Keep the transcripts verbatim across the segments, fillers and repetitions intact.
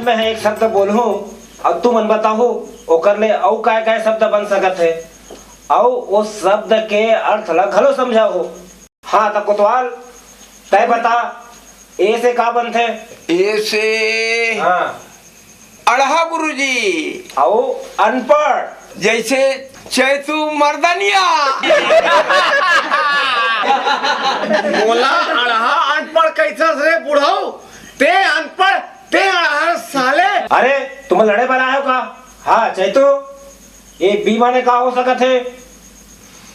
मैं एक शब्द बोलहूं अउ तुमन बताहू, ओकर ले अउ काय काय शब्द बन सकत हे, अउ ओ शब्द के अर्थ ला घलो समझाहू। हाँ, त कोतवाल, तय बता, ए से का बनथे? ए से हाँ। अड़हा गुरुजी। अउ अनपढ़? जैसे चैतू मर्दनिया। मोला अड़हा अनपढ़ कैसे रे बुढ़ऊ? ते अनपढ़, ते अड़हा साले। अरे, तुम लड़े बर आए हो का? हाँ, चैतू, ए बी माने का हो सकत हे?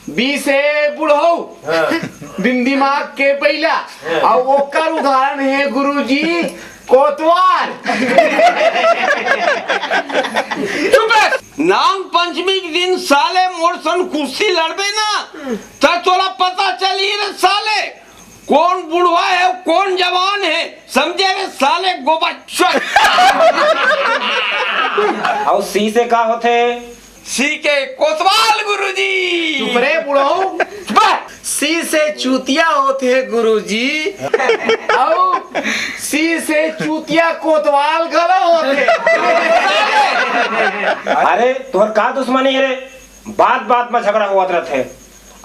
बी से बुढ़ऊ, हाँ। बिन दिमाग के बइला, हाँ। अउ ओकर उदाहरण हे गुरुजी, कोतवाल। चुप बे! नांग पंचमी के दिन साले मोर सन कुश्ती लड़बे ना, त तोला पता चलही रे साले। कोन बुढ़वा हे, कोन जवान हे, समझे रे साले गोबच्चन। अउ सी से का होथे? सी के कोतवाल गुरुजी। चुप रे बुढ़ऊ। बस। सी से चूतिया होथे गुरुजी। अउ सी से चूतिया कोतवाल घलो होथे। अरे, तोहर का दुश्मनी हे रे? बात बात म झगड़ा होवत रथे।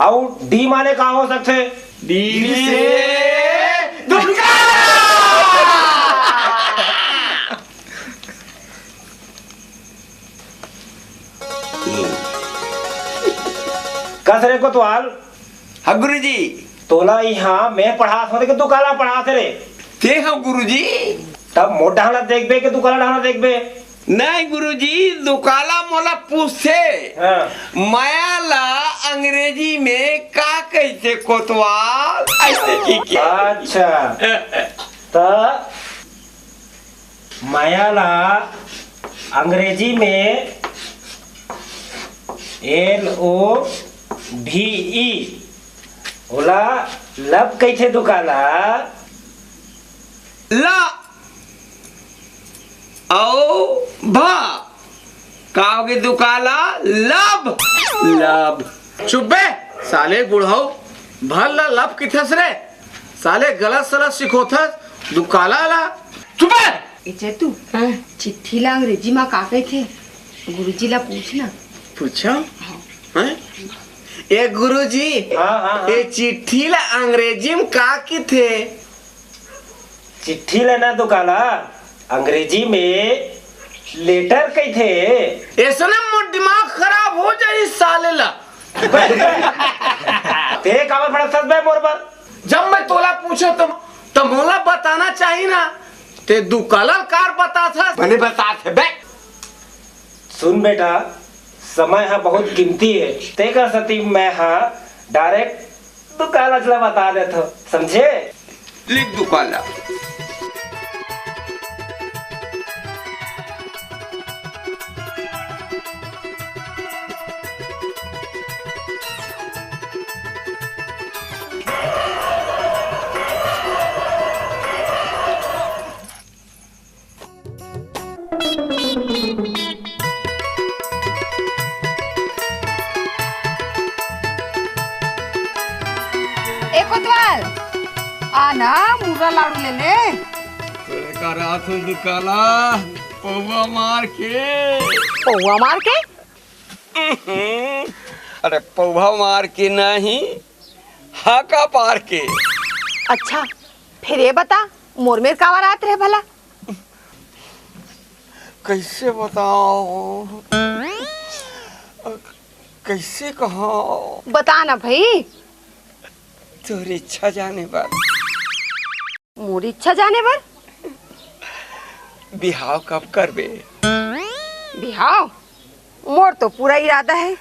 अउ डी माने का हो सकथे? डी से दुकाला। कस रे कोतवाल। हाँ गुरुजी। तोला इहाँ मैं पढ़ात हों के दुकाला पढ़ात हे रे? ते हो गुरुजी। तब मोर डहना देखबे के दुकाला डहना देखबे? नहीं गुरुजी, दुकाला मोला पूछथे, हाँ। माया ला अंग्रेजी में का कहिथे कोतवाल? ऐसे की क्या? अच्छा, त माया ला अंग्रेजी में एल ओ भी ई, ओला लव कहिथे दुकाला। ला अउ भा। का होगे दुकाला? लब। लब। चुप बे, साले बुढ़ऊ, भर ला लब किथस रे? साले गलत सलत सिखोथस, दुकाला ला। चुप बे! ए चेतू, हाँ? चिट्ठी ला अंग्रेजी मा का कहिथे? गुरुजी ला पूछ ना। पूछो? हाँ। हैं? ए गुरुजी, हाँ, हाँ, हाँ। ए चिट्ठी ला अंग्रेजी मा का किथे? चिट्ठी ला ना दुकाला, अंग्रेजी में लेटर कहिथे। ऐसने मोर दिमाग खराब हो जाही साले ला। ते काबर भड़कथस बे मोर बर? जब मैं तोला पूछों त, त मोला बताना चाही ना। ते दुकाला कार बताथस। बने बताथे बे। सुन बेटा, समय ह बहुत कीमती हे, तेकर सेती मैं ह direct दुकाला ला बता देथों, समझे? लिख दुकाला। ए कोतवाल, आ ना, मुर्रा लाडू ले ले। तोरे का रात हो दुकाला, पौवा मार के। पौवा मार के? अरे पौवा मार के नहीं, हाका पार के। अच्छा, फिर ये बता, मोर मेर काबर आत रहे भला? कैसे बताओ, कैसे कहा? बता ना भाई। तोर इच्छा जाने बर। मोर इच्छा जाने बर? बिहाव कब करबे? बिहाव? मोर तो पूरा इरादा हे।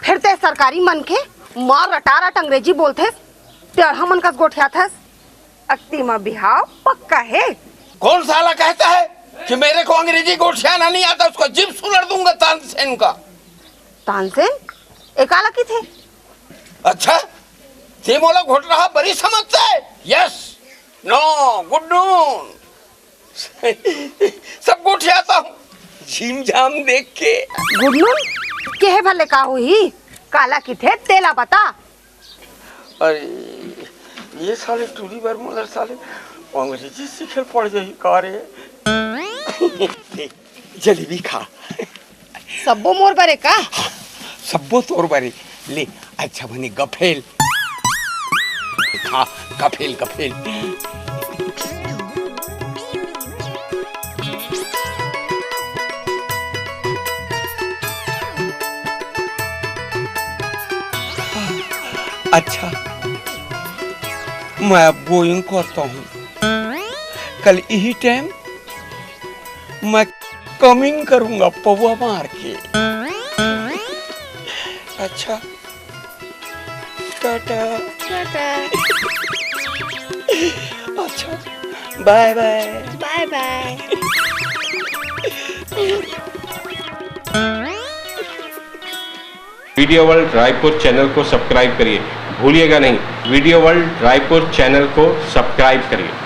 फेर ते सरकारी मनखे, मार रटारट अंग्रेजी बोलथेस, ते अड़हा मन कस गोठियाथस। अक्ती म बिहाव पक्का हे। कौन साला कहता है कि मेरे को अंग्रेजी गोठियाना नहीं आता, उसका जीभ सुलड़ दूंगा तानसेन का। तानसेन? ए काला किथे? अच्छा, ते मोला घोटरहा बरी समझता है? Yes, no, good noon। सब गोठियाता हूँ, झीम झाम देख के। Good noon? केहे भले का होही? काला किथे तेला बता। अरे, ये साले टूरी बर मोला साले अंग्रेजी सीखे पड़ जाही का रे? जलेबी खा। सब्बो मोर बरे का? सब्बो तोर बरे। ले, अच्छा बने गफेल। खा, गफेल, गफेल। अच्छा, मैं अब going करता हूँ। कल यही time मैं coming करूंगा पौवा मार के। अच्छा, टाटा। टाटा। अच्छा, bye bye। Bye bye। Video world Raipur channel को सब्सक्राइब करिए, भूलिएगा नहीं, वीडियो वर्ल्ड रायपुर चैनल को सब्सक्राइब करिए।